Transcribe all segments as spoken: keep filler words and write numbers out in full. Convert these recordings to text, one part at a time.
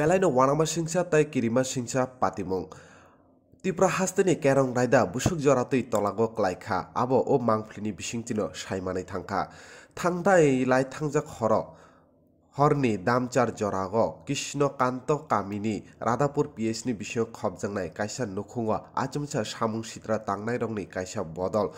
Belaino uanama singcha tei kirima singcha patimung. Tipra hasteni kerong raida busuk jora twi tolago kwlai kha, abo o mangphlini bisingtwino sai manwi thang kha. Thangdai lai thangjak horo, horni damchar jorago Krishno Kanto kamini Radhapur P S ni bisingo khopjaknai kaisa nukhungo achomsa samung sitra tangnairokni kaisa bodol.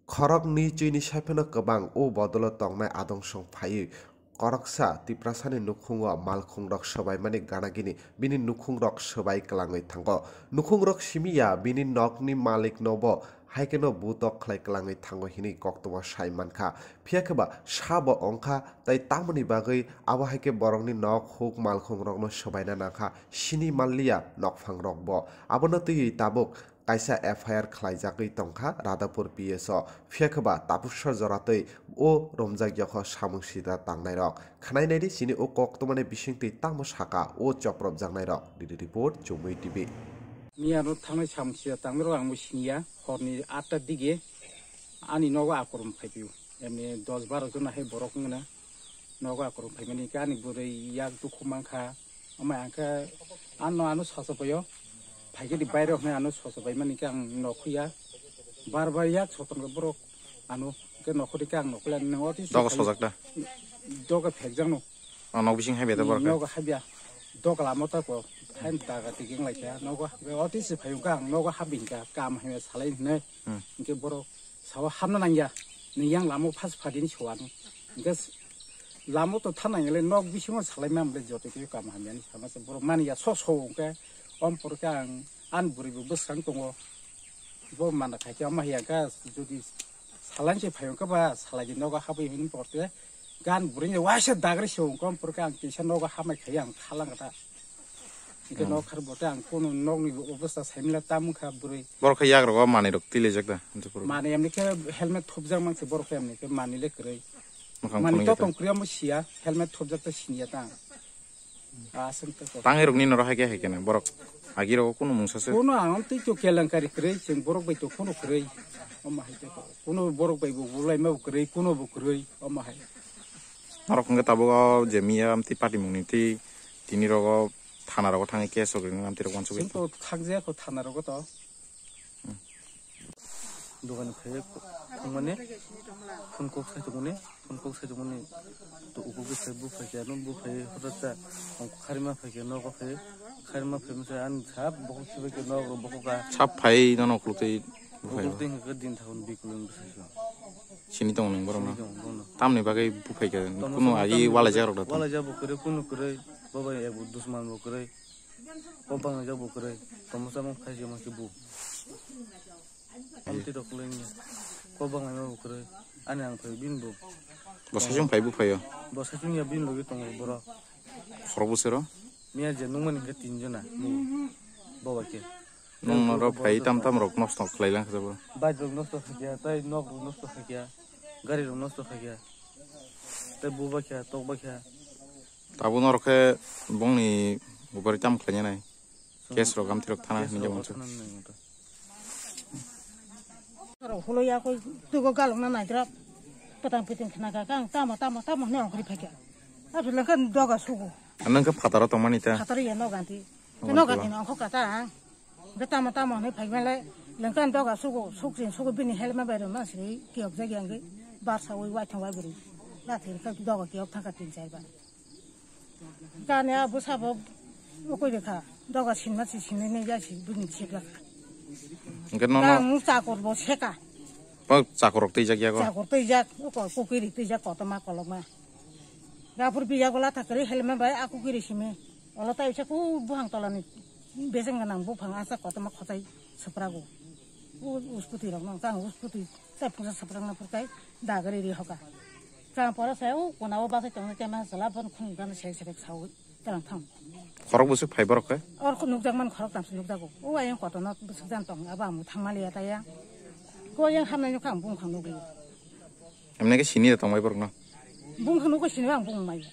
Khoroknwi chwini saiphano kwbang o bodolo tongnai adong song phaiwi koroksa Tiprasani nukhungo malkhungrok swbaimani gana gini bini nukhungrok swbai kwlangwi thango. Nukhungrok simi ya bini nokni maliknobo haikheno butok khlai kwlangwi thango hinwi koktwma sai mankha. Phiya khe ba sabo ongkha tei tamoni bagwi abo hai khe borokni nok huk malkhungrokno swbaina nangkha sini manliya nokphangrokbo. Abono twiwi tabuk kaisa F I R khlaijagwi tongkha Radhapur P S o. Phiya khe ba tapusa jora twi o romjak yokho samung sitra tangnairok. Khwnai naidi chini o koktwmani bisingtwi tamo saka o chopropjaknairok. D D report, Chumui T V. Miyano thangnai samung sitra tangnairok ang bo siniya, horni atta dige ani nogo akorom phaiphio. Emni dos baro jona hai borok wngna. Nogo akorok phaimani khe ani bwrwi yak dukhu mankha. Omo ang khe ano, ano soso paio. Phaikhe di bairok hwnwi ano soso paimani khe ang nokhuya. Bar bar yak soton khe borok ano khe nokhu di khe ang nokhuya. Nang oti Dogo sojak da? Dogo phekjakno. O nok bising hai beta borok khe? Nogo habya. Dok lama tako. Hain daga tiking laikha. Nogo habya. Oti se phayung khe ang nogo habing kha. Kam hai salai hwnwi. Hmm. Hingke borok sao hamna nangya, ni yang lamo phas phadini soano. Hingke s-, lamo to thanang le nok bisingo salai mam le joto ke kam hamya ni sama se borok mani ya so so hingke om pore ke ang an buri bo bwskang tongo. Bo mana khai ke ama hiya ka jodi salai se phayo ka ba salai di nogo habui hin porte. Gan buring waisa dagri se hung kom purka ang kisa nogo hamai khai ang khalang kata. Hingke Hmm. nok khar bote ang kono nokni obostha saimila tam kha bwrwi. Borok khe yak rogo manwi rok twi lejak da, hwnse puro. Mani emni khe helmet thupjak mang se borok khe emni khe mani le kwrwi. Mwkhang Mani phunui to khe ta. Tong kwrwi omo siya, helmet thupjak ta siniya ta ang. Aswk ta ko. Tangwi rok ni noro hai khe hai khe na borok agi rogo kunu mungsa se. Kono ang twi to kelenkari kwrwi, chwng borok bai to kono kwrwi. Omo hai khe ko. Kono borok bai bo bulai ma bo kwrwi, kono bo kwrwi, omo hai. Norok hwnkhe tabuk o je miya amtwi patimungni twi tini rogo thana rogo thangwi case rok ringwi amtwi rok uansugwi Chwng to thakjaya kho thana rogo to. Dogan ni phai thangmani phone kok sai tongmani, phone kok sai tongmani to ukulke phai buphai khe ano buphai hoda ta ongkha kharima phai khe nogo phai kharima phai masa ani sap bokol sibai khe nog rok bokol ka. Sap phai nono ukulke buphai. Ukulke hwnkhe din thaun bikul wng bwsai khe. Sini tongo nung borok no? Sini tongo, bono. Tamni bagwi buphai kha? Tamo Kuno tamo agi tamni walai bagwi jak rok da tong? Walai jak bo kwrwi, kuno kwrwi, bobo ebo dusman bo kwrwi, kok banglaijak bo kwrwi, tamo samo khai se ma khe bu. Amtwi rok kwlwng ni kok banglaima bo kwrwi, ani ang phai bini bo. Bo saichung phai buphai o? Bo saichung ya bini logi tongo borok. Khorok bwsero? Miya je nungmani hwnkhe tin jona, bo, bo bai khe. Nung norok phai tam tam rok nosto khlai lang khe bo. Bike rok nosto khaikya, tei nok rok nosto khaikya, gari rok nosto khaikya, tei bu bakya, tok bakya. Tabuk norok khe bongni bubari tam khlai nai. Case rok amtwi rok thana Case hinwi rok jabon se. Thana nai moto. Rok hulo ya koi tugo galok na nai drop. Patang piting khna ka kang tamo tamo tamo ne ongkri phaikya. Asu lengkha doga sugo. Nang khe phataro tongmani ta? Phataro ya noganti. Noganti. Noganti no ongkho kata ang. Ge tamo tamo hinwi phai male lengkan doga sugo, sukjin sugo bini helma bai rwma siri kiyok jagi ang ge bar sawi wai thang wai bwrwi. Lathi khe doga kiyok thangkha tin char bar. Gani a bwsa bo ukui rwkha, doga sinma si sinwi nai jasi bini sibla. Hingke nono Ang chakor bo seka. Bo chakor rok twijak yago? Chakor twijak, uko kukui ri twijak kotorma kolokma. Gafur biya gola thakri helma bai a kukui ri simi. Olo tai usa ku buhang tolani beseng ganang buphang asa kotorma khotai suprago. U-, uskuti rok no, kang uskuti tai phungsa suprang na purkai dagri ri hoka. Kang pora sai u kona o basai tong kema sala bon khung gan sai sai sawi tang thang. Khorok bwswk phai borok khe? Or nukjak man khorok tamsi nukjago. O ayang kotorno bwswk jan tong abo ang thangmaliya taya. Ko yang hamnai nukha ang bung khang nukli. Emne ke sini da tongbai borok no? Bung khang nukha sini ang bung mai.